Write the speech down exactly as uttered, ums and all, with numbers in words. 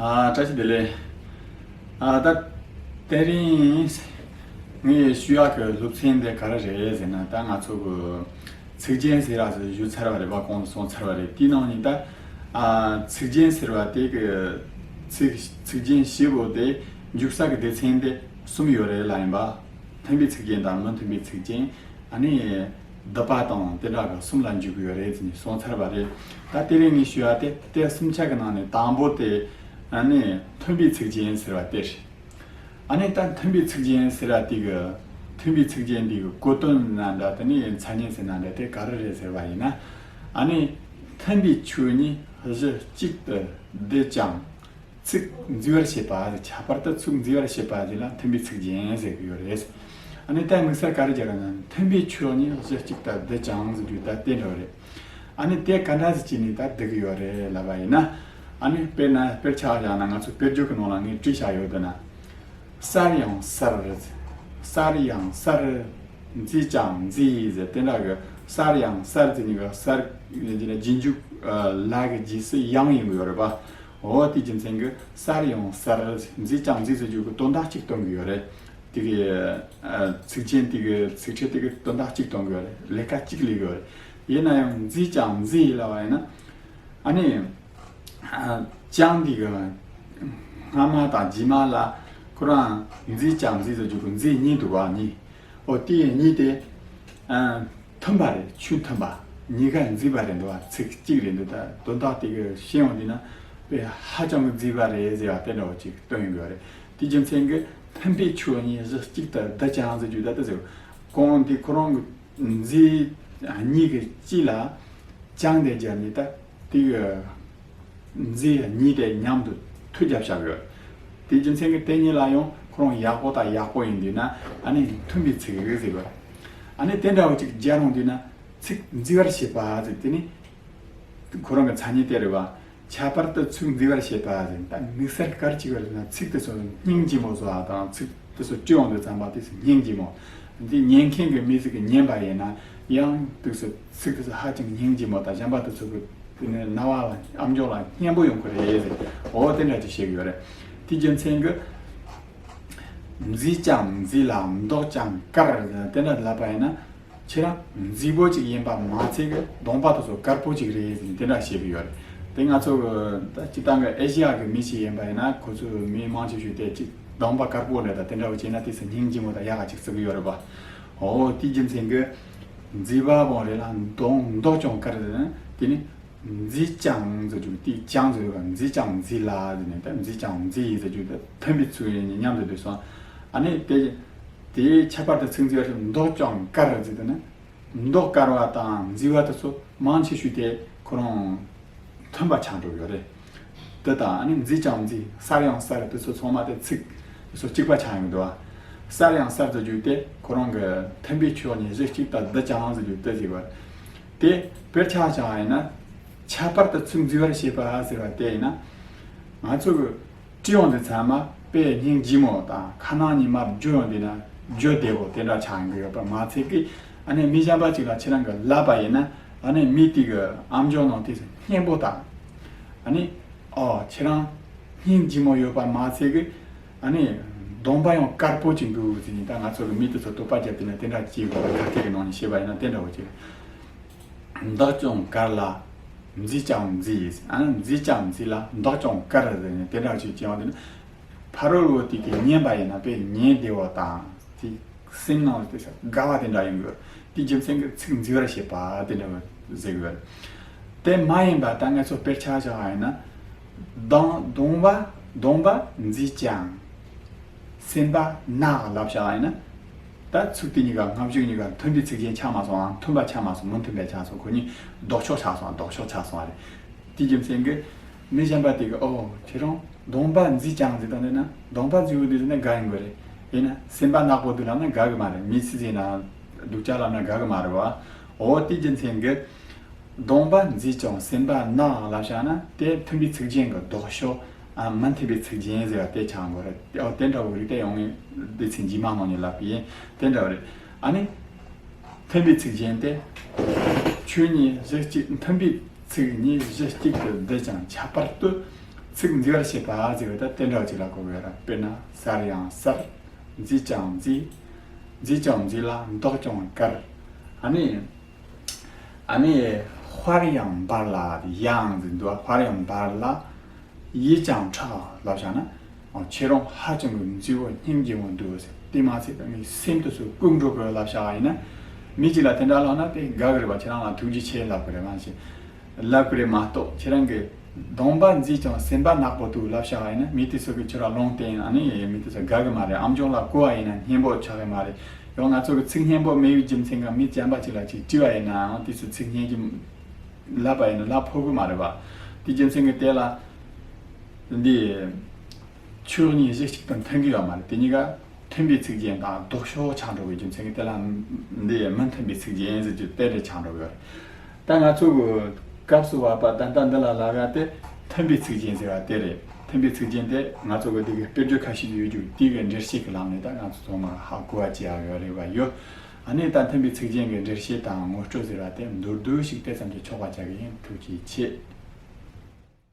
ཨ། བཀྲ་ཤིས་བདེ་ལེགས། ཨ། ད་དེ་རིང་ངས་ཞུ་ཡག་གི་སློབ་ཚན་འདི་ག་རེ་རེད་ཟེར་ན། ད་ང་ཚོ་གི་ཚིག་རྒྱན་ཟེར་ཡག་ཟེར་ཞུ་ཚར་བ་རེད་པ། གོང་དུ་སོང་ཚར་བ་རེད། དེའི་ནང་ནས་ད། ཨ། ཚིག་རྒྱན་ཟེར་བ་དེ་གི་ཚིག་ཚིག་རྒྱན་བཞི་པོ་དེ་འཇུག་ས་གི་སྡེ་ཚན་དེ་གསུམ་ཡོད་རེད་ལབ་ཡིན་པ། མཐུན་པའི་ཚིག་རྒྱན་དང་མི་མཐུན་པའི་ཚིག་རྒྱན། ཨ་ནི་སྡུད་པ་དང་དེ་འདྲ་གི་གསུམ་ལ་འཇུག་གི་ཡོད་རེད་ཟེར་ནས་སོང་ཚར་བ་རེད། ད་དེ་རིང་ངས་ཞུ་ཡག་དེ་དེ་གསུམ་ཆ་གི་ནང་ནས་དང་པོ་དེ། ཨ་ནི་མཐུན་པའི་ཚིག་རྒྱན་ཟེར་བ་དེ་རེད། ཨ་ནི་ད་མཐུན་པའི་ཚིག་རྒྱན་ཟེར་བ་དེ་གི། མཐུན་པའི་ཚིག་རྒྱན་དེ་གི་གོ་དོན་ན་འདྲ། དེ་ནི་མཚན་ཉིད་ཟེར་ན་འདྲ། དེ་ག་རེ་རེད་ཟེར་བ་ཡིན་ན། ཨ་ནི་མཐུན་པའི་ཆོས་གཉིས་གཞི་གཅིག་ཏུ་བསྡུས་ཀྱང་ཚིག་འཛིན་པར་བྱེད་པ། ཁྱད་པར་དུ་ཚིག་འཛིན་པར་བྱེད་པ་དེ་ལ་མཐུན་པའི་ཚིག་རྒྱན་ཟེར་གི་ཡོད་རེད། ཨ་ནི་ད་དམིགས་བསལ་ག་རེ་རྒྱག་གི་ན། མཐུན་པའི་ཆོས་གཉིས་གཞི་གཅིག་ཏུ་བསྡུས་ཀྱང་ཟེར་རྒྱུ་ད་དེ་འདྲ་བ་རེད། ཨ་ནི་དེ་ག་འདྲ་ཟེར་བྱས་ནས་ད་བསྡུ་གི་ཡོད་རེད་ལབ་པ་ཡིན་ན། ཨ་ནི་དཔེར་ན་དཔེར་ཆ་བཞག་ན། ང་ཚོ་དཔེར་བརྗོད་ཀྱི་ནང་ལ་ངས་བྲིས་བཞག་ཡོད་དེ་ན། གསལ་ཡང་གསལ། གསལ་ཡང་གསལ། མཛེས་ཀྱང་མཛེས་ཟེར། དེ་འདྲ་གི་གསལ་ཡང་གསལ་ཟེར་ནི་གི་གསལ་རྗེས་འཇུག་ལ་གི་རྗེས་སུ་ཡང་ཡིན་གི་ཡོད་རེད་པ། འོ་དེའི་རྒྱུ་མཚན་གི་གསལ་ཡང་གསལ། མཛེས་ཀྱང་མཛེས་ཟེར་རྒྱུ་གི་དོན་དག་གཅིག་སྟོན་གི་ཡོད་རེད། དེ་གི། ཨ། ཚིག་རྒྱན་དེ་གི་ཚིག་ཕྲད་དེ་གི་དོན་དག་གཅིག་སྟོན་གི་ཡོད་རེད། ལས་ཀ་གཅིག་ལས་གི་ཡོད་རེད། ཡིན་ན་ཡང་མཛེས་ཀྱང་མཛེས་ལབ་པ་ཡིན་ན། ཨ་ནི། ཨ། ཀྱང་དེ་གི་སྔ་མ་དང་རྗེས་མ་ལ་ཁོ་རང་མཛེས་ཀྱང་མཛེས་ཟེར་རྒྱུ་གི་མཛེས་གཉིས་འདུག་པ། གཉིས། འོ་དེ་གཉིས་དེ། ཨ། མཐུན་པ་རེད། ཆོས་མཐུན་པ། གཉིས་ཀ་མཛེས་པ་རེད་འདུག་པ། ཚིག་གཅིག་རེད་འདུག་ད་དོན་དག་དེ་གི་ཤེས་ཡོང་དུས་ན་དཔེ་ཧ་ཅང་གི་མཛེས་པ་རེད་ཟེར་བ་དེ་འདྲ་བོ་ཅིག་སྟོན་ཡོང་གི་ཡོད་རེད། དེའི་རྒྱུ་མཚན་གྱིས་མཐུན་པའི་ཆོས་གཉིས་གཞི་གཅིག་ཏུ་བསྡུ་ཀྱང་ཟེར་རྒྱུ་ད་ལྟ་ཟེར། གོང་དེ་ཁོ་རང་གི་མཛེས་གཉིས་ཀྱི་དཀྱིལ་ལ་ཀྱང་དེ་སྦྱར་ནས། ད་དེ་གི་མཛེས་གཉིས་དེ་མཉམ་དུ་མཐུད་རྒྱབ་བཞག་ཡོད། དེའི་རྒྱུ་མཚན་གྱིས་དེ་གཉིས་ལ་ཡང་ཁོ་རང་ཡག་པོ་དང་ཡག་པོ་ཡིན་དུས་ན། ཨ་ནི་མཐུན་པའི་ཚིག་རེད་ཟེར་བ། ཨ་ནི་དེ་འདྲ་བོ་ཅིག་སྦྱར་ཡོང་དུས་ན། ཚིག་འཛིན་པར་བྱེད་པ་ཟེར། དེ་ནི་ཁོ་རང་གི་མཚན་ཉིད་དེ་རེད་བ། ཁྱད་པར་དུ་ཚིག་འཛིན་པར་བྱེད་པ་ཟེར། ད་དམིགས་བསལ་ག་རེ་བྱེད་པ་རེད་ན། ཚིག་དེ་ཚོ་སྙིང་རྗེ་མོ་བཟོ་བ་དང་། ཚིག་དེ་ཚོ་བྲིས་ཡོང་དུས་ཙམ་པ་དེ་ཚོ་སྙིང་རྗེ་མོ། འདི་ཉན་མཁན་གྱི་མི་ཚོ་གིས་ཉན་པ་ཡིན་ན་ཡང་དེ་ཚོ་ཚིག་དེ་ཚོ་ཧ་ཅང་སྙིང་རྗེ་མོ་དང་། གཞན་པ་དེ་ཚོ་གི་དེ་ནི་རྣ་བ་ལ་ཨམ་ཅོག་ལ་སྙན་པོ་ཡོང་གི་རེད་ཟེར། འོ་དེ་འདྲ་ཅིག་བཤད་གི་ཡོད་རེད། དེའི་རྒྱུ་མཚན་གྱིས་མཛེས་ཀྱང་མཛེས་ལ་མདོག་ཀྱང་དཀར་དེ་འདྲ་ལབ་པ་ཡིན་ན། ཁྱེད་རང་མཛེས་པོ་ཅིག་ཡིན་པ་མ་ཚད་གི་གདོང་པ་དེ་ཚོ་དཀར་པོ་ཅིག་རེད་ཟེར་ནས་དེ་འདྲ་བཤད་གི་ཡོད་རེད། དེ་ང་ཚོ་གི་ད་སྤྱིར་བཏང་གི་ཨེ་ཤི་ཡ་གི་མི་ཞིག་ཡིན་པ་ཡིན་ན། ཁོ་ཚོའི་མི་མང་ཆེ་ཤོས་དེ་ཅིག་གདོང་པ་དཀར་པོ་འདྲ་དང་དེ་འདྲ་བོ་བྱས་ན་དེ་ཚོ་སྙིང་རྗེ་མོ་དང་ཡག་ག་ཅིག་བརྩི་གི་ཡོད་རེད་པ། འོ་དེའི་རྒྱུ་མཚན་གྱིས་མཛེས་པ་བོ་རེད་ལ་མདོག་མདོག་ཀྱང་དཀར་ཟེར་ན། དེ་ནི་མཛེས་ཀྱང་ཟེར་རྒྱུ་དེ་ཀྱང་ཟེར་བ། མཛེས་ཀྱང་མཛེས་ལ་ཟེར་ནས། ད་མཛེས་ཀྱང་མཛེས་ཟེར་རྒྱུ་དེ་མཐུན་པའི་ཚིག་གཉིས་མཉམ་དུ་བསྡུས་སོང་། ཨ་ནི་དེ་དེའི་ཁྱད་པར་དུ་ཚིག་འཛིན་པར་བྱེད་པ། མདོག་ཀྱང་དཀར་ཟེར་དུས་ན། མདོག་དཀར་བ་དང་མཛེས་པ་དེ་ཚོ་མང་ཆེ་ཤོས་དེ་ཁོ་རང་མཐུན་པ་ཆགས་འགྲོ་གི་ཡོད་རེད། དེ་དང་ཨ་ནི་མཛེས་ཀྱང་མཛེས། གསལ་ཡང་གསལ། དེ་ཚོ་ཚང་མ་དེ་ཚིག་དེ་ཚོ་གཅིག་པ་ཆགས་ཡོང་གི་འདུག་བ། གསལ་ཡང་གསལ་ཟེར་རྒྱུ་དེ་ཁོ་རང་གི་མཐུན་པའི་ཆོས་གཉིས་གཞི་གཅིག་ཏུ་བསྡུ་ཀྱང་ཟེར་རྒྱུ་དེ་ཟེར་བ། དེ་དཔེར་ཆ་བཞག་པ་ཡིན་ན། ཁྱད་པར་དུ་ཚིག་འཛིན་པར་བྱེད་པ་ཟེར་བ་དེ་ཡིན་ན། ང་ཚོ་གི་བྲིས་ཡོང་དུས་ཙམ་པ་དཔེ་སྙིང་རྗེ་མོ་དང་ཁ་ནང་ཉི་མ་བརྗོད་ཡོང་དུས་ན་བརྗོད་བདེ་བོ་དེ་འདྲ་ཆགས་ཡོང་གི་ཡོད་པ་མ་ཚད་གི། ཨ་ནི་མི་གཞན་པ་ཅིག་ལ་ཁྱེད་རང་གིས་ལབ་པ་ཡིན་ན། ཨ་ནི་མི་དེ་གི་ཨམ་ཅོག་ནང་དེ་སྙན་པོ་དང་། ཨ་ནི་ཨོ་ཁྱེད་རང་སྙིང་རྗེ་མོ་ཡོད་པ་མ་ཚད་གི། ཨ་ནི་གདོང་པ་ཡང་དཀར་པོ་ཅིག་འདུག་ཟེར་ནས། ད་ང་ཚོ་གི་མི་དེ་ཚོ་དོགས་པ་བརྒྱབ་དུས་ན་དེ་འདྲ་བྱེད་དགོས་པ། ཁ་སྐད་ཀྱི་ནང་ནས་བཤད་པ་ཡིན་ན་དེ་འདྲ་བོ་ཅིག་མདོག་ཀྱང་དཀར་ལ་མཛེས་ཀྱང་མཛེས། ཨ། མཛེས་ཀྱང་མཛེས་ལ་མདོག་ཀྱང་དཀར་ཟེར་ནས་དེ་འདྲ་ཞིག་བྱས་པ་དེ་ནི། ཕ་རོལ་བོ་དེ་གིས་ཉན་པ་ཡིན་ན་དཔེ་ཉན་བདེ་བ་དང་དེ་སེམས་ནང་དེ་དགའ་བ་དེ་འདྲ་ཡོང་གི་ཡོད། དེའི་རྒྱུ་མཚན་གྱིས་ཚིག་འཛིན་པར་བྱེད་པ་དེ་འདྲ་བོ་ཟེར་གི་ཡོད། དེ་མ་ཡིན་པ་ད་ང་ཚོ་དཔེར་ཆ་བཞག་པ་ཡིན་ན། གདོང་གདོང་པ་གདོང་པ་མཛེས་ཀྱང་། སེམས་པ་ནག་ལབ་བཞག་པ་ཡིན་ན། ད་ཚིག་དེ་གཉིས་ཀ་སྔ་གཞུག་གཉིས་ཀ་མཐུན་པའི་ཚིག་རྒྱན་ཆགས་མ་སོང་ང་། མཐུན་པ་ཆགས་མ་སོང་། མི་མཐུན་པ་ཆགས་སོང་། ཁོ་གཉིས་ལྡོག་ཕྱོགས་ཆགས་སོང་། ལྡོག་ཕྱོགས་ཆགས་སོང་བ་རེད། དེའི་རྒྱུ་མཚན་གྱིས་མི་གཞན་པ་དེ་གིས་ཨོ་ཁྱེད་རང་གདོང་པ་མཛེས་ཀྱང་ཟེར་བཏང་ན། གདོང་པ་མཛེས་པོ་འདུག་ཟེར་ན་དགའ་ཡོང་གི་རེད། ཡིན་ན་སེམས་པ་ནག་པོ་འདུག་ལབ་ན་དགའ་གི་མ་རེད། མི་སུ་ཟེར་ན་སྡུག་ཅག་ལབ་ན་དགའ་གི་མ་རེད་བ། ཨོ་དེའི་རྒྱུ་མཚན་གྱིས། གདོང་པ་མཛེས་ཀྱང་སེམས་པ་ནག་ལབ་བཞག་ན་དེ་མཐུན་པའི་ཚིག་རྒྱན་གྱི་ལྡོག་ཕྱོགས། ཨ། མི་མཐུན་པའི་ཚིག་རྒྱན་ཟེར་བ་དེ་ཆགས་འགྲོ་གི་རེད། ཨོ་དེ་འདྲ་བོ་རིགས་དེ་ཡང་ངས་སྡེ་ཚན་རྗེས་མ་ནང་ནས་ལབ་ཀྱི་ཡིན། དེ་འདྲ་བོ་རེད། ཨ་ནི་མཐུན་པའི་ཚིག་རྒྱན་དེ་ཆོས་གཉིས་གཞི་གཅིག་མཐུན་པའི་ཚིག་གཉིས་གཞི་གཅིག་ཏུ་བསྡུ་ཅིང་། ཁྱད་པར་དུ་ ཚིག་མཛེས་པར་བྱེད་པ་ཟེར་བ་ད་དེ་འདྲ་ཅིག་ལ་གོ་དགོས་ར། དཔེར་ན་གསལ་ཡང་གསལ། མཛེས་ཀྱང་མཛེས། མཛེས་ཀྱང་མཛེས་ལ་མདོག་ཀྱང་དཀར། ཨ་ནི། ཨ་ནི། དཔར་ཡང་འབར་ལ་ཡང་ཟེར་འདུག་དཔར་ཡང་འབར་ལ། ཡིད་ཀྱང་ཕྲ་ལབ་བཞག་ན། ཨོ་ཁྱེད་རང་ཧ་ཅང་གི་མཛེས་པོ་སྙིང་རྗེ་མོ་འདུག་ཟེར། དེ་མ་ཚད་ད་ངའི་སེམས་དུ་སུ་བཀུག་འགྲོ་དགོས་ལབ་བཞག་ཡིན་ན། མི་གཅིག་ལ་དེ་འདྲ་ལབ་ན་དེ་དགའ་གི་རེད་པ། ཁྱེད་རང་ལ་ཐུགས་རྗེ་ཆེ་ལབ་གི་རེད་མ་གཞི། ལབ་གི་རེད་མ་གཏོགས་ཁྱེད་རང་གི་གདོང་པ་མཛེས་ཀྱང་སེམས་པ་ནག་པོ་འདུག་ལབ་བཞག་ཡིན་ན། མི་དེ་ཚོ་གི་ཁྱོད་ར་ལུང་བསྟན། ཨ་ནི་མི་དེ་ཚོ་དགའ་གི་མ་རེད། ཨམ་ཅོག་ལ་གོ་བ་ཡིན་ན་སྙན་པོ་ཆགས་གི་མ་རེད། ཡང་ང་ཚོ་གི་ཚིག་སྙན་པོ་མེད་པའི་རྒྱུ་མཚན་གྱིས་མི་གཞན་པ་ཅིག་ལ་ཅིག་དྲིས་པ་ཡིན་ནའང་དེ་ཚོ་ཚིག་སྙན་གྱི་ལབ་པ་ཡིན་ན་ལབ་ཕོད་གི་མ་རེད་པ། དེ་རྒྱུ་མཚན་གྱིས་དེ་ལ་འདི་ཆོས་གཉིས་གཞི་གཅིག་ཏུ་མཐུན་གི་ཡོད་མ་རེད། དེ་གཉིས་ཀ་མཐུན་པའི་ཚིག་རྒྱན་དང་ལྡོག་ཕྱོགས་ཆགས་འགྲོ་བའི་རྒྱུ་མཚན་གྱིས་དེ་ལ་འདི་མི་མཐུན་པའི་ཚིག་རྒྱན་ཟེར་རྒྱུ་དེ་འདྲ་ཆགས་འགྲོ་གི་ཡོད་རེད། ད་ང་ཚོ་གི་སྐབས་སུ་བབ་པ་ད་ལྟ་འདི་ལ་ལབ་ཡ་དེ་མཐུན་པའི་ཚིག་རྒྱན་ཟེར་བ་དེ་རེད། མཐུན་པའི་ཚིག་རྒྱན་དེ་ང་ཚོ་གི་འདི་གི་དཔེར་བརྗོད་ཁ་ཤས་ཡོད་རྒྱུ་དེ་གི་འགྲེལ་བཤད་ཀྱི་ལམ་ནས་ད་ང་ཚོ་ཚང་མ་ཧ་གོ་བ་བྱེད་ཡ་ཡོད་རེད་བ་ཡོད། ཨ་ནི་ད་མཐུན་པའི་ཚིག་རྒྱན་གྱི་འགྲེལ་བཤད་དང་ངོ་སྤྲོད་ཟེར་བ་དེ་མདོར་བསྡུས་ཤིག་དེ་ཙམ་གྱིས་ཆོག་པ་བྱ་གི་ཡིན། ཐུགས་རྗེ་ཆེ།